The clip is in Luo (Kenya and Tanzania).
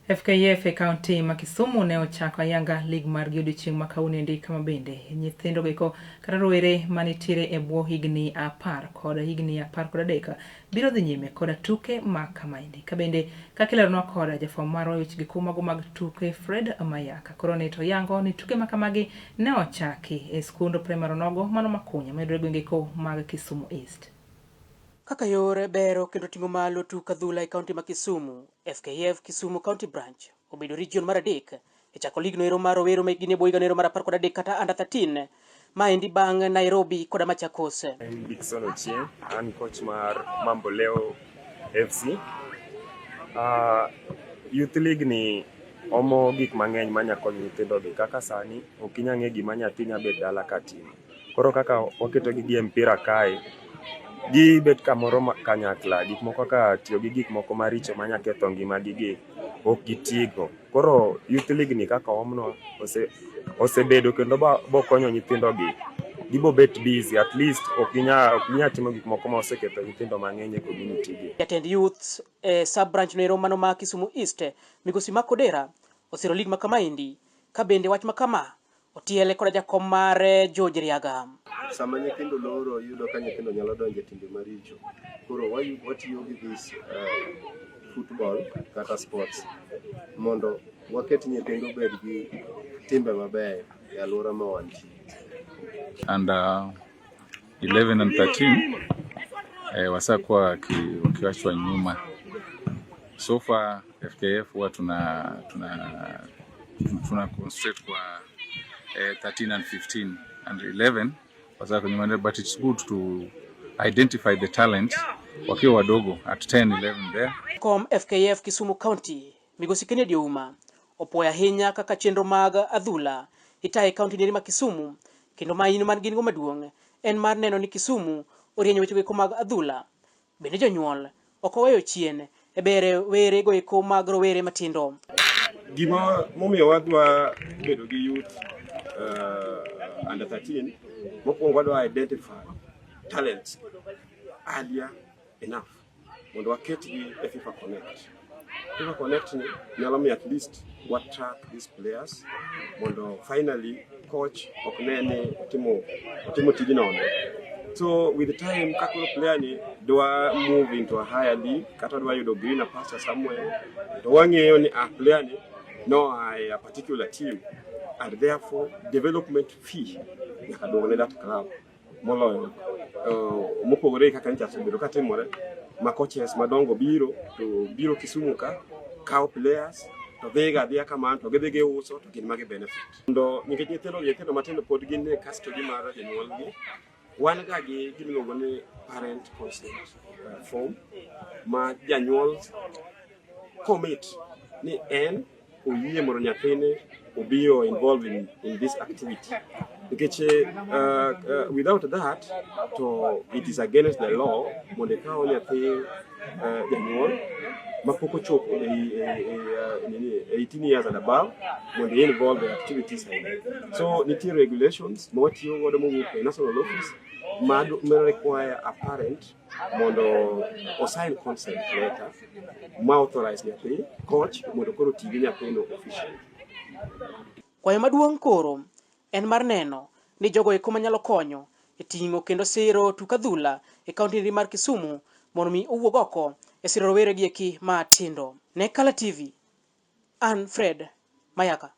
FKF e kaunti ma Kisumu ne ochako ayanga lig margi odiochieng' ma kawuonoendi kama bende nyithindo goeko kata rowere manitiere e bwo higni 10 kod higni 13 biro dhi nyime koda tuke ma kamaendi. Ka bende kaka ileronwa koda jafwambo marwa e weche giko mago mag tuke Fred Mayaka. Koro ni to yango ni tuke ma kamagi ne ochaki e skund primary onogo mano Makunya mayudore e gwenge ko mag Kisumu East. Kaka yor bero kendo ting'o malo tuk adhula e kaunti ma Kisumu, FKF Kisumu County Branch obedo region mar adek e chako lig noero mar rowere ma hikgi nie bwo higa noero mar 13 kata under 13. Maendi bang' Nairobi koda Machakos. En Dickson Ochieng, an coach mar Mamboleo FC. Youth League ni omo gik mang'eny manya konyo nyithindo gi kaka sani ok inya ng'e gima nyathi nya bet dala ka timo. Koro kaka waketo gi e mpira kae, gibet kamoro kanyakla, gik moko kaka tiyo gi gik moko maricho manya ketho ngimagi gi ok gitigo. Koro Youth League ni kaka oomnwa osebedo kendo bokonyo nyithindo gi gibo bet busy at least ok ginya timo gik moko ma oseketho nyithindo mang'eny e community gi. Jatend youth e sub branch noero mano ma Kisumu East, Migosi Mark Odera osiro lig ma kamaendi ka bende wach ma kama otiele koda jakom mare George Riaga. Sama nyithindo loro, iyudo ka nyithindo nyalo donjo e timbe maricho. Koro watiyo gi this football kata sports mondo waket nyithindo obed gi timbe mabeyo e alwora ma wantie. Under 11 and 13 wasakuwa wakiwachwa nyuma. So far FKF huwa tuna concentrate kwa 13 and 15 and 11 wasakuwa nyuma, but it's good to identify the talent wakiwa wadogo at 10 11 there. Kom FKF Kisumu County Migosi Kennedy Ouma opuoyo ahinya kaka chenro mag adhula itayo e kaunti neri ma Kisumu kendo maino man gin go maduong' en mar neno ni Kisumu orienyo weche goeko mag adhula. Bende jonyuol ok oweyo chien e bere were goeko mag rowere matindo. Gima momiyo wadwa bedo gi youth under 13, mokwongo wadwa identify talents earlier enough mondo waketgi e FIFA Connect. FIFA Connect ni nyalo miyo at least wa track these players mondo finally coach ok ne ni otimo tij nono. So with time ka koro player ni dwa move into a higher league kata dwa yudo greener pasture somewhere, to wang'eyo ni a player ni no a particular team and therefore development fee nyaka duogne that club moloyo mopogore kaka nyocha osebedo katimore ma coaches madongo biro to biro Kisumu ka kawo players to dhiga adhiya kamano to gidhi giuso to gin magi benefit. Mondo nikech nyithindo matindo pod gin e custody mar jonyuolgi, wan ga gi gimiluongo ni parent consent form ma janyuol commit ni en oyie mondo nyathine obi o involved in this activity. Nikech without that to it is against the law mondo ikaw nyathi janyuol mapok ochopo e 18 years and above mondo i involve e activities aina. So nitie regulations ma watiyo godo mowuok e national office ma require a parent mondo o sign consent letter ma authorize nyathi coach mondo koro oti gi nyathino officially. Kwayo maduong' koro en mar neno ni jogo eko manyalo konyo e ting'o kendo siro tuk adhula e kaunti mar Kisumu mondo mi owuog oko e siro rowere gi eki matindo. Ne Kala TV, an Fred Mayaka.